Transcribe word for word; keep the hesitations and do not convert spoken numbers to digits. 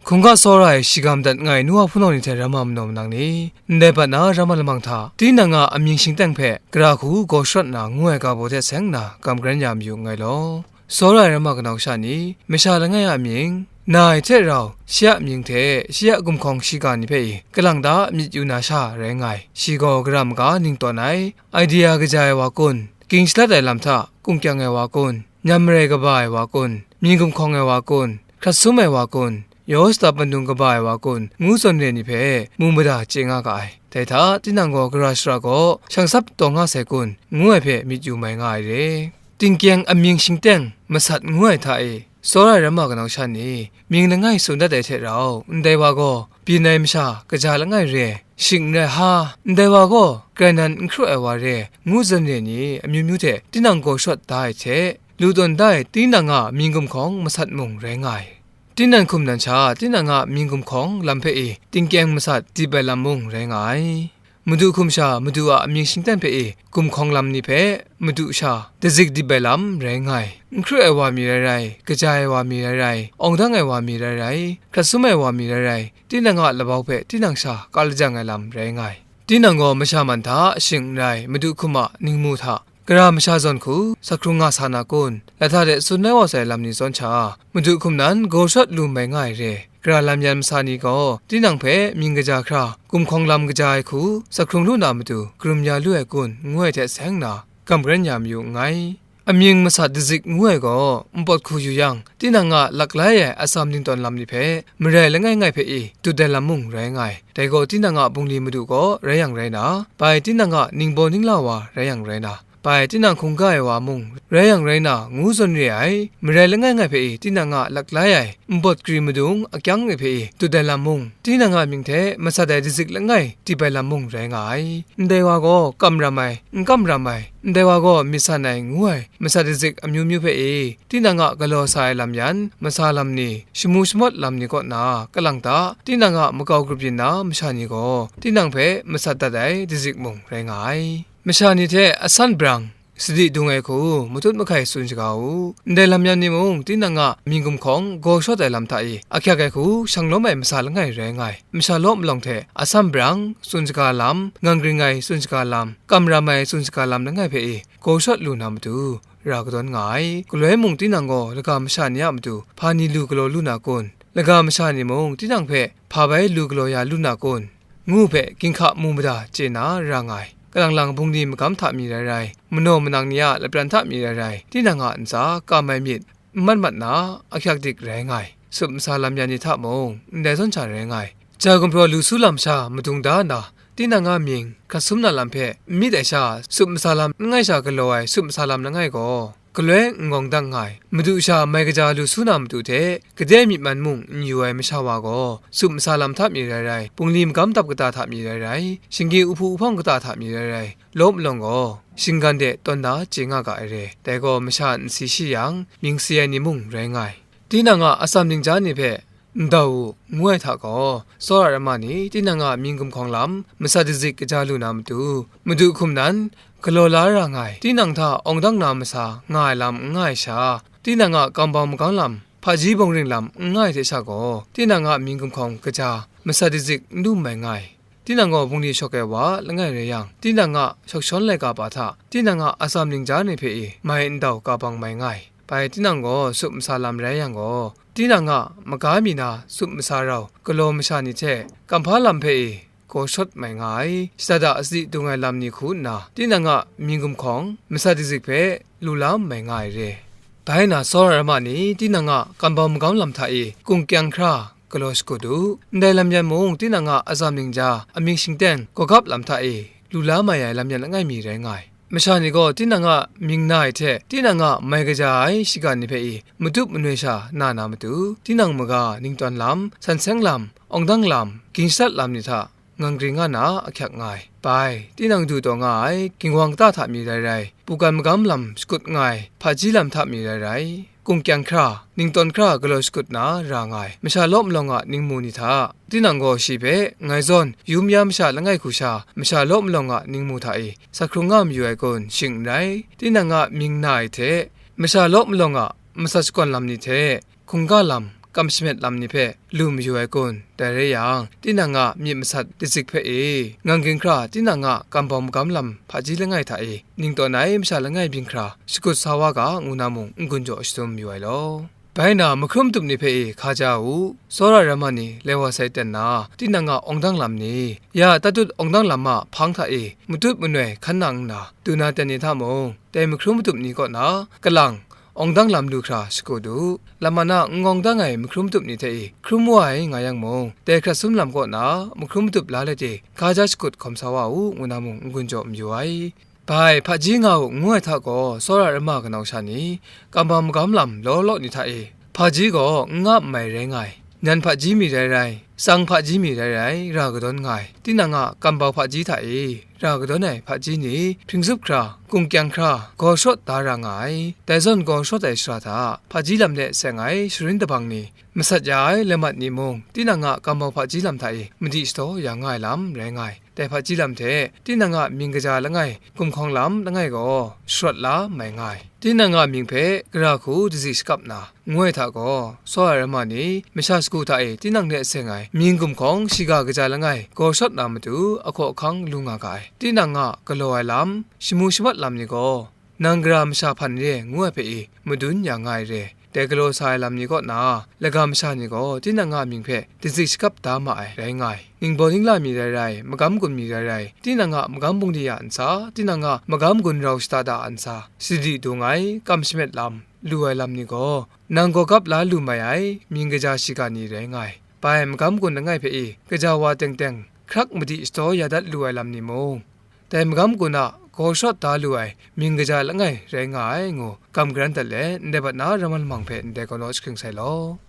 Hkungga tsawra ai shigam dat nga ai nu wa hpunau ni hte ramma manaw manang ni, ndai bat na ramma lamang hta, tinang a amying shingteng hpe gara hku gaw sharawt na ngu ai ga baw hte seng nna gam karen ya mayu nngai law. Tsawra ai ramma kanau sha ni, masha langai a mying, na ai hte rau, shi a mying hte shi a gumhkawng shiga ni hpe i, kalang ta myit yu na sha rai nga ai. Shi gaw gara maga ning tawn ai, idea kaja ai wa kun, ging shalat ai lam hta kungkyang ai wa kun, nyam marai kaba ai wa kun, mying gumhkawng ai wa kun, hkrat sum ai wa kun, yaw shata pandung kaba ai wa kun, ngu zawn re ni hpe mu mada chye nga ga ai. Dai hta, tinang gaw gara shara gaw shangsap taw nga sai kun, ngu ai hpe myit yu mai nga ai re. Tingkyeng amying shingteng masat ngu ai hta e, tsawra ai ramma kanau sha ni, mying langai tsun dat ai hte rau, ndai wa gaw byin ai masha kaja langai re, shing n rai ha, ndai wa gaw grai nan n hkru ai wa re, ngu zawn re ni amyu myu hte tinang gaw sharawt da ai hte, lu tawn da ai tinang a mying gumhkawng masat mung rai nga ai. Tinang hkum nan sha, tinang a mying gumhkawng lam hpe e, tingkyeng masat dip ai lam mung rai nga ai. Madu hkum sha, Madu a amying shingteng hpe e, gumhkawng lam ni hpe, Madu sha, dazik dip ai lam rai nga ai. N hkru ai wa mi rai rai, kaja ai wa mi rai rai, awng dang ai wa mi rai rai, hkrat sum ai wa mi rai rai, tinang a labau hpe tinang sha ka lajang ai lam rai nga ai. Tinang gaw masha man hta shing n rai, Madu hkum a ningmu hta, gara masha zawn hku, sa hkrung nga sa na kun, lahta de tsun ai wa sai lam ni zawn sha, Madu hkum nan gaw sharawt lu mai nga ai re, gara lam yan masa ni gaw, tinang hpe mying kaja hkra, gumhkawng lam kaja ai hku, sa hkrung lu na matu, karum ya lu ai kun, ngu ai hte seng nna, gam karen ya mayu nngai. Amying masat dazik ngu ai gaw, npawt hku yu yang, tinang a laklai ai atsam ningtawn lam ni hpe, marai langai ngai hpe i, dut ai lam mung rai nga ai. Dai gaw tinang a bungli madu gaw rai yang rai na, bai tinang a ningbaw ningla wa rai yang rai na, bai tinang hkungga ai wa mung rai yang rai na, ngu zawn re ai, marai langai ngai hpe i tinang a laklai ai npawt gari madung akyang e hpe i dut ai lam mung, tinang a mying hte masat ai dazik langai dip ai lam mung rai nga ai. Ndai wa gaw kam ram ai, n kam ram ai, ndai wa gaw myit san ai ngu ai, masat dazik amyu myu hpe i, tinang a galaw sa ai lam yan, masa lam ni, shamu shamawt lam ni kaw na, kalang ta, tinang a makau grup yin na masha ni gaw, tinang hpe masat dat ai dazik mung rai nga ai. Masha ni hte asan brang, sadi dung ai hku, matut mahkai tsun shaga u. Ndai lam yan ni mung, tinang a mying gumhkawng gaw sharawt ai lam hta i, ahkyak ai hku, shang lawm ai masa langai rai nga ai. Masha law malawng hte, asan brang, tsun shaga lam, ngang gring ai tsun shaga lam, kam ram ai tsun shaga lam langai hpe i, gaw sharawt lu na matu, ra kadawn nga ai. Galoi mung tinang gaw laga masha ni a matu hpa ni lu galaw lu na kun? Laga masha ni mung tinang hpe hpa bai lu galaw ya lu na kun? Ngu hpe ginhka mu mada chye na ra nga ai. Kalang lang bungli magam hta mi rai rai, manaw manang ni a lapran hta mi rai rai, tinang a ntsa kam ai myit, n mat mat na, ahkyak dik rai nga ai. Sup masa lam yan ni hta mung, ndai zawn sha rai nga ai. Ja gumhpraw lu su lam sha madung da nna, tinang a mying hkrat sum na lam hpe n myit ai sha, sup masa lam langai sha galaw ai sup masa lam langai gaw, galoi n ngawng dang nga ai. Madu sha mai kaja lu su na matu hte, gade myit man mung n yu ai masha wa gaw, sup masa lam hta mi rai rai, bungli magam dap kata hta mi rai rai, shinggi uhpu uhpawng kata hta mi rai rai, law malawng gaw, shinggan de tawn da chye nga ga ai re. Dai gaw masha n si shi yang, mying si ai ni mung rai nga ai. Tinang a atsam ningja ni hpe, ndau u, ngu ai hta gaw, tsawra ai ma ni, tinang a mying gumhkawng lam, masat dazik kaja lu na matu, madu hkum nan, galaw la ra nga ai, tinang hta awng dang na masa nga ai lam n nga ai sha, tinang a kambau magam lam, hpaji bawng ring lam n nga ai hte sha gaw, tinang a mying gumhkawng kaja, masat dazik n lu mai nga ai. Tinang gaw bungli shawk ai wa langai rai yang, tinang a shawk shawn laika pa hta, tinang a atsam ningja ni hpe i mai ndau ka bang mai nga ai. Bai tinang gaw sup masa lam rai yang gaw, tinang a maga mi na sup masa rau galaw masha ni hte, kamhpa lam hpe i gaw shawt mai nga ai. Shada da sadi dung ai lam ni hku nna, tinang a mying gumhkawng, masat dazik hpe lu la mai nga ai re. Bai na, tsawra ai ma ni, tinang a kambau magam lam hta i kungkyang hkra, galaw shakut u. Ndai lam yan mung, tinang a atsam ningja, amying shingteng, gawgap lam hta e, lu la mai ai lam yan langai mi rai nga ai. Masha ni gaw tinang a mying na ai hte, tinang a mai kaja ai shiga ni hpe i, matup manoi sha na na matu, tinang maga ningtawn lam, san seng lam, awng dang lam, ging shadat lam ni hta, ngang gring nga na ahkyak nga ai. Bai, tinang du taw nga ai, ginwang kata hta mi rai rai, pukan magam lam shakut nga ai, hpaji lam hta mi rai rai, kungkyang hkra, ningtawn hkra galaw shakut na ra nga ai, masha law malawng a ningmu ni hta, tinang gaw shi hpe, ngai zawn, yum ya masha langai hku sha, masha law malawng a ningmu hta e, sa hkrung nga mayu ai kun, shing n rai, tinang a mying na ai hte, masha law malawng a masat shakawn lam ni hte, hkungga lam, kam shamet lam ni hpe lu mayu ai kun, dai rai yang, tinang a myit masat dazik hpe e, ngang ginhkra tinang a kambau magam lam hpaji langai hta e, ning tawn ai masha langai byin hkra shakut sa wa ga, ngu na mung n-gun jaw shadum mayu ai law. Bai na, mahkrum tup ni hpe e hkaja u, tsawra ramma ni lai wa sai ten na, tinang a awng dang lam ni, ya tatut awng dang lam a hpang hta e matut manoi hkan nang nna, du na ten ni hta mung, dai mahkrum matup ni kaw na kalang, awng dang lam lu hkra shakut u. Lam man a n ngawng dang ai mahkrum matup ni hte e hkrum wa ai nga yang mung, dai hkrat sum lam kaw na mahkrum matup la let e hkaja shakut hkawm sa wa u, ngu na mung n-gun jaw mayu ai. Bai, hpaji nga u, ngu ai hta gaw, tsawra ramma kanau sha ni, kambau magam lam law law ni hta e, hpaji gaw n nga n mai rai nga ai. Nyan hpaji mi rai rai, tsang hpaji mi rai rai, ra kadawn nga ai. Tinang a kambau hpaji hta e, ra kadawn ai hpaji ni, hpring zup hkra, gung kyang hkra, gaw shawt da ra nga ai. Dai zawn gaw shawt ai shara hta, hpaji lam de seng ai sharin dabang ni, masat ya ai lamat ni mung, tinang a kambau hpaji lam hta e, madi shadaw ya nga ai lam rai nga ai. Dai hpaji lam hte tinang a mying kaja langai, gumhkawng lam langai gaw sharawt la mai nga ai. Tinang a mying hpe gara hku dazi shakap na, ngu ai hta gaw, tsawra ramma ni, masha shagu hta e tinang de seng ai mying gumhkawng shiga kaja langai gaw shawt na matu, ahkaw ahkang lu nga ga ai. Tinang a galaw ai lam, shamu shamat lam ni gaw, nang gara masha hpan re ngu ai hpe e madun ya nga ai re. Dai galaw sa ai lam ni kaw na, laga masha ni gaw tinang a mying hpe dazi shakap da ma ai rai nga ai. Ningbaw ningla mi rai rai, magam gun mi rai rai, tinang a magam bungli ya ntsa, tinang a magam gun rau shada da a ntsa, sadi dung ai, kam shamet lam, lu ai lam ni gaw, nang gaw gap la lu mai ai, mying kaja shiga ni rai nga ai. Bai magam gun langai hpe e, gaja wa teng teng, hkrak madi shadaw ya dat lu ai lam ni mung, dai magam gun a gaw shawt da lu ai mying kaja langai rai nga ai, ngu gam garan dat let, ndai bat na ramman lamang hpe ndai galaw shakring sai law.